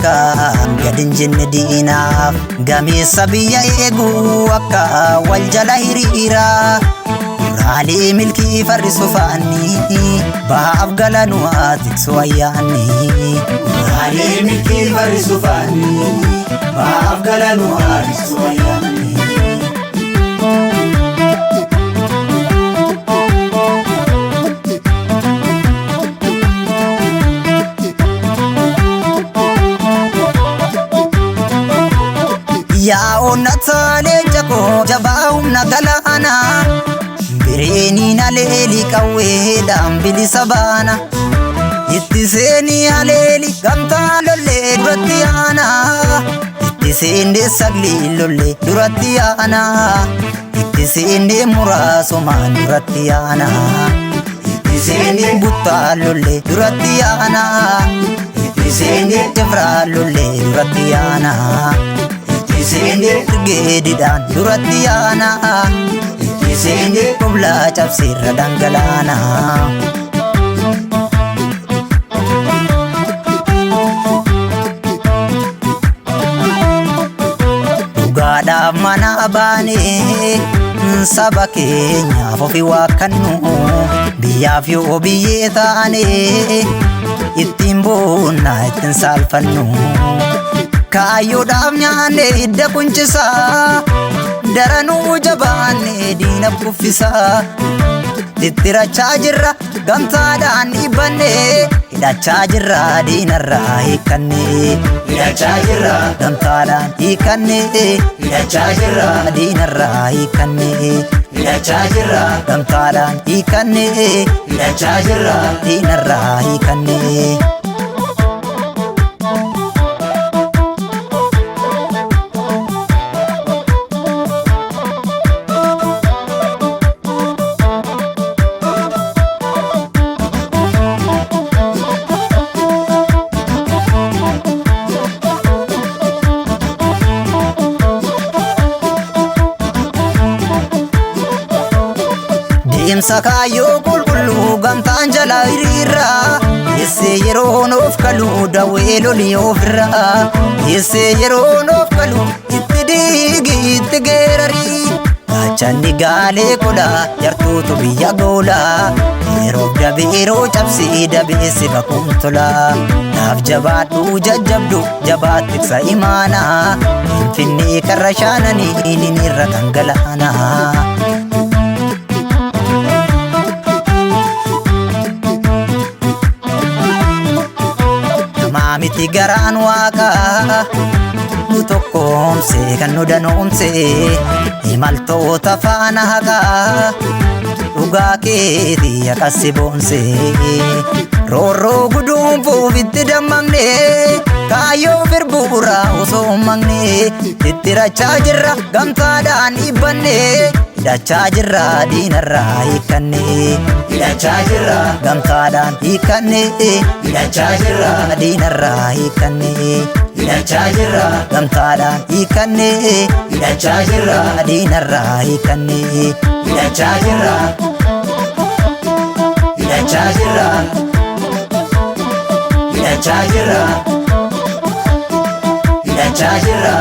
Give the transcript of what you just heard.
Takka gad hin jenne diinaaf gameessa biyya eeguu akka wal jala hiriira. Raalee milkii farrisu faanni bahaaf galanu haa tiksu ayyaanni. Raalee milkii farrisu faanni bahaaf galanu haa tiksu ayyaanni. Yaa onnata leenca koo jabaa humna galaanaa Bireeniin haleeli qawweedhaan bilisa baana. Itti seenii haleeli gamtaa lollee duratti yaana. Itti seennee saglii lollee duratti yaana. Itti seennee muraasumaan duratti yaana. Itti seennee buttaa lollee duratti yaana. Itti seennee cifraa lollee duratti yaana. Itti seennee geedidhaan duratti yaana. Itti seennee qoblaa cabseerra dhangalaana. Dhugaadhaaf mana baanee saba keenyaaf ofi waaqannu biyyaaf yoo biyyee taane ittiin boonna ittiin saalfannu. Kaayyoodhaaf nyaanne hidda quncisaa daranuu jabaanne diina kuffisaa. Tittirachaa jirra gamtaadhaan dhiibbanne hidhachaa jirra diinarraa hiikkanne. Hidhachaa jirra Gamtaadhaan hiikkanne hidhachaa jirra diinarraa hiikkanne. Hidhachaa jirra Gamtaadhaan hiikkanne hidhachaa jirra diinarraa hiikkanne. Deemsa kaayyoo qulqulluu gamtaan jala hiriirra. Eessee yeroo noof kalu dawwee lolii ofirra. Eessee yeroo noof kalu itti diigi itti geerari. Gaachanni gaalee qola jartuutu biyya goola. Yeroof dabee yeroo cabsii dabeessi bakuun tola. Naaf jabaadhu jajjabdu jabaat tiksa imaana. Finfinnee karra shaananii inin irra dhangalaana. Maamiti garaan waaqaa nu tokkoomse kan nu danoomse imaltoota faana haqaa dhugaa keetii akkas boonse roorroo guduunfuuf itti dammaqne kaayyoo firbuuraa osoo hin maqne tittirachaa jirra gamtaadhaan dhiibbanne hidhachaa jirra diinarraa hiikkanne. Hidhachaa jirra Gamtaadhaan hiikkanne hidhachaa jirra diinarraa hiikkanne. Hidhachaa jirra Gamtaadhaan hiikkanne hidhachaa jirra diinarraa hiikkanne. Hidhachaa jirra hidhachaa jirra hidhachaa jirra hidhachaa jirra.